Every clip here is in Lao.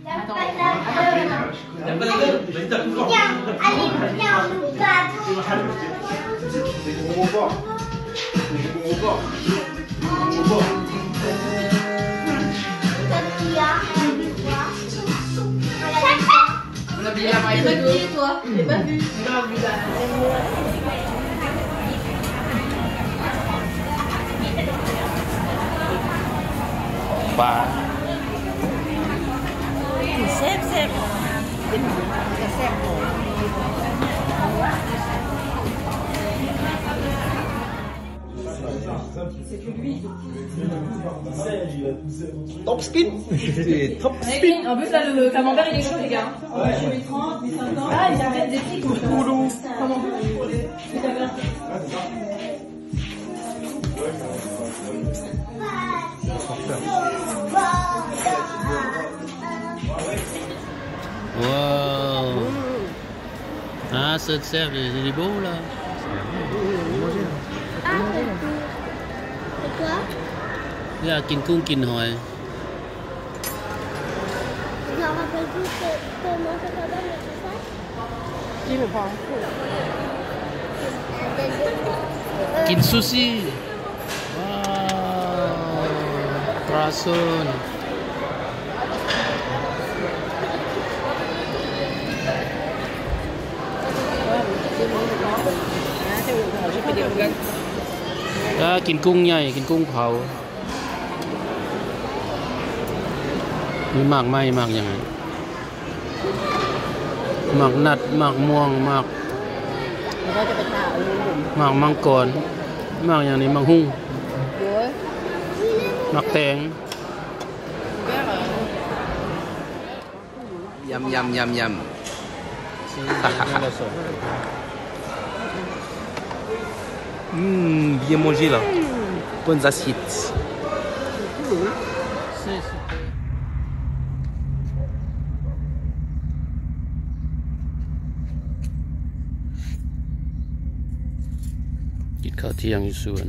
On a bien la maille. T'es maquillée, toi. T'es pas vue. Bah. C'est chef, chef. C'est chef. Top spin. Top spin. En plus, là, le camembert, il est chaud, les gars. Ah, il y a des petits. Comment on peut pour les, les camemberts ? Wow. ອາ ເສີບແຊບເລີຍ ດີໂບລະ. Ah, c'est tout. Et toi ? ຢາກກິນກຸ້ງກິນຫອຍ. Je me rappelle plus que, comment ça s'appelle, mais c'est ça ? ກິນຊູຊິ. ວ້າວ ປາເຊີນ. ອ່າ ກິນກຸ້ງໃຫຍ່ ກິນກຸ້ງເຜົາ. ມີໝາກໄມ້ ໝາກຫຍັງ ໝາກນັດ ໝາກມ່ວງ ໝາກ ແລ້ວກໍຈະໄປຖ້າເອົາຢູ່ລຸ່ມ ໝາກມັງກອນ ໝາກຫຍັງນີ້ ໝາກຫຸ່ງ ໂອ້ຍ ໝາກແຕງ. ຍຳ ຍຳ ຍຳ ຍຳ. ອືມ bien manger là. Bonnes assiettes. ກິນເຂົ້າທ່ຽງຢູ່ສວນ.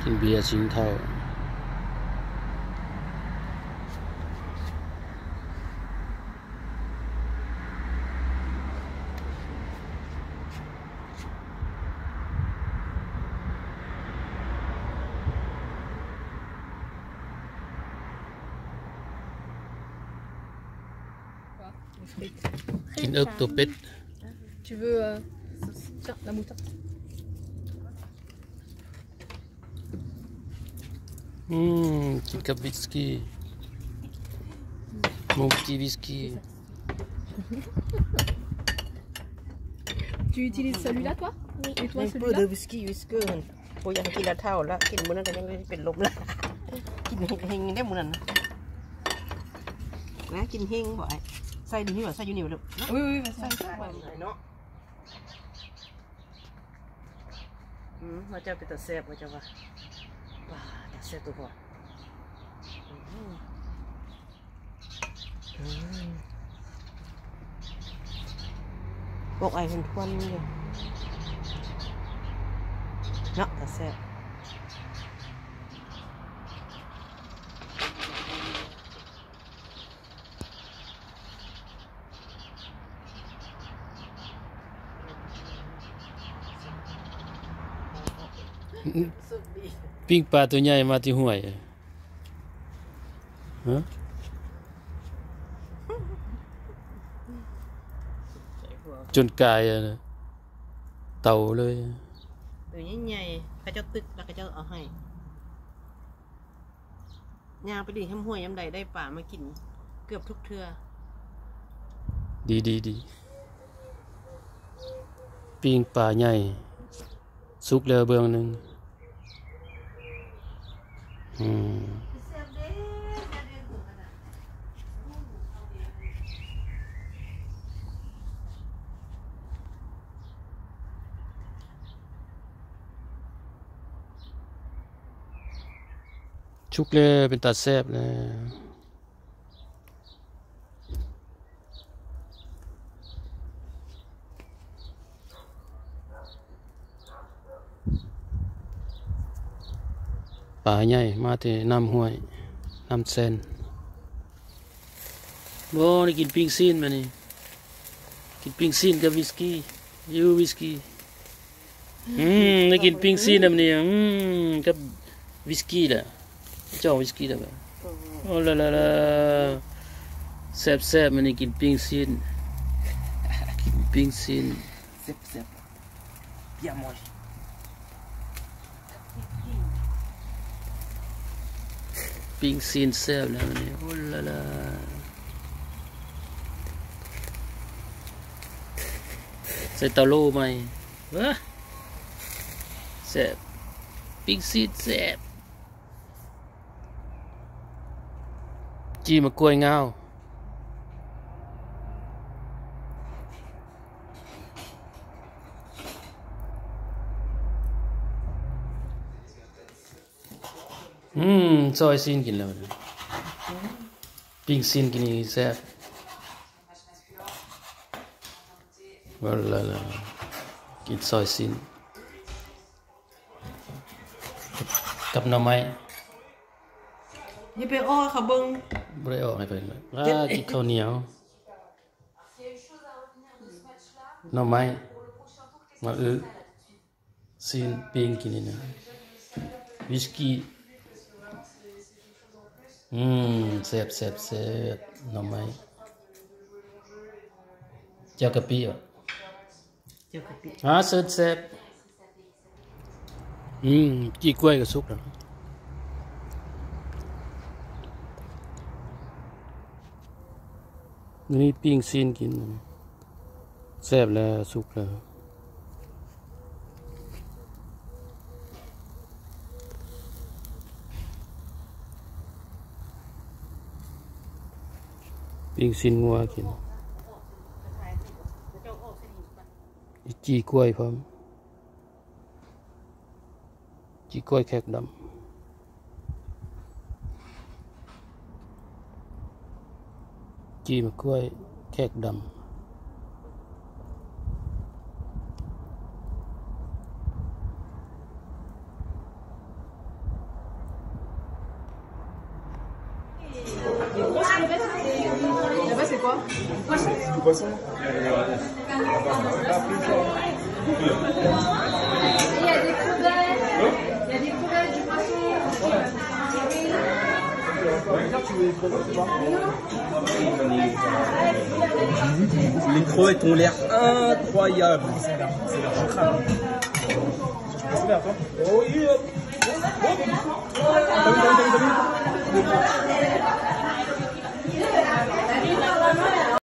ກິນເບຍຊິງເທົາ. ກິນເອິກຕົວເປັດ. Tu veux, euh, tiens, la moutarde. ອືມ ກິນກັບວິສກີ ໂມກິວິສກີ. Tu utilises celui-là, toi ? Et toi, celui-là ? ວິສກີ ວິສກີ ໂອ້ຍ ຢາກກິນລະເຖົ້າລະ ກິນມື້ນັ້ນກໍຍັງເປັນລົມລະ ກິນເຮັງໆ ເດ້ມື້ນັ້ນນະ ນະ ກິນເຮັງບໍ່ອ້າຍ? ໃສ່ຢູ່ນີ້ບໍ່? ໃສ່ຢູ່ນີ້ບໍ່ລູກ? Oui, oui, oui, vas-y. ໃສ່ ໃສ່ເນາະ. ອືມ ວ່າເຈົ້າເປັນຕາແຊບວ່າເຈົ້າວ່າ ປາ ຕາແຊບຕົວພໍ່. ອືມ ອືມ ອອກໄອທວນໆ ຢູ່ເນາະ ຕາແຊບ. ປີ້ງປາຕົວໃຫຍ່ມາແຕ່ຫ້ວຍ ຮະ ຈົນກາຍ ອັນ ເຕົາເລີຍ ໂຕໃຫຍ່ໆ ເຂົາເຈົ້າຕຶກແລ້ວເຂົາເຈົ້າເອົາໃຫ້. ຍ່າງໄປຫຼິ້ນແຄມຫ້ວຍຍາມໃດ ໄດ້ປາມາກິນເກືອບທຸກເທື່ອ. ດີ ດີ ດີ. ປີ້ງປາໃຫຍ່ ສຸກແລ້ວເບື້ອງໜຶ່ງ. ອືມ. ສຸກແລ້ວ ເປັນຕາແຊບແລ້ວ. ປາໃຫຍ່ມາແຕ່ນ້ຳຫ້ວຍ ນ້ຳແຊນ. ໂອ້ ໄດ້ກິນປີ້ງຊີ້ນມານີ້ ກິນປີ້ງຊີ້ນກັບວິສກີ ຢູ່ວິສກີ. ອືມ ໄດ້ກິນປີ້ງຊີ້ນນຳນີ້ ອືມ ກັບວິສກີລະ ຈອກວິສກີລະ. ໂອ້ລາລາລາ ແຊບໆ ມື້ນີ້ກິນປີ້ງຊີ້ນ ກິນປີ້ງຊີ້ນ ແຊບໆ Bien manger. ປີ້ງຊີ້ນແຊບແລ້ວນີ້ ໂອ້ລາລາ ໃສ່ເຕົາໂລ່ໃໝ່ ເອີ ແຊບ ປີ້ງຊີ້ນແຊບ ຈີ່ໝາກກ້ວຍງາວ. ອືມ ຊອຍຊີ້ນກິນແລ້ວ ປີ້ງຊີ້ນກິນນີ້ແຊບ. ວ່າລະລະ ກິນຊອຍຊີ້ນກັບໜໍ່ໄມ້. ຢ່າໄປອອກໃຫ້ເຂົາເບິ່ງ ບໍ່ໄດ້ອອກໃຫ້ເພິ່ນ. ອ່າ ກິນເຂົ້າໜຽວ ໜໍ່ໄມ້ ມາອຶ ຊີ້ນປີ້ງກິນນີ້ນະ ວິສກີ. ອືມ ແຊບໆໆ ໜໍ່ໄມ້ ແຈ່ວກະປິ ເຈົ້າ ເສີດແຊບ. ອືມ ຈີ່ກ້ວຍກໍສຸກແລ້ວ ນີ້ປີ້ງຊີ້ນກິນ ແຊບແລ້ວ ສຸກແລ້ວ. ປີ້ງຊີ້ນງົວກິນ ຈີ່ກ້ວຍພ້ອມ. ຈີ່ກ້ວຍແຂກດຳ ຈີ່ໝາກກ້ວຍແຂກດຳ. Là-bas, c'est quoi ? Du poisson. Il y a des crevettes. Il y a des crevettes, du poisson. Les crevettes ont l'air incroyables. Ça a l'air, ça a l'air, je craque. Oh yeah.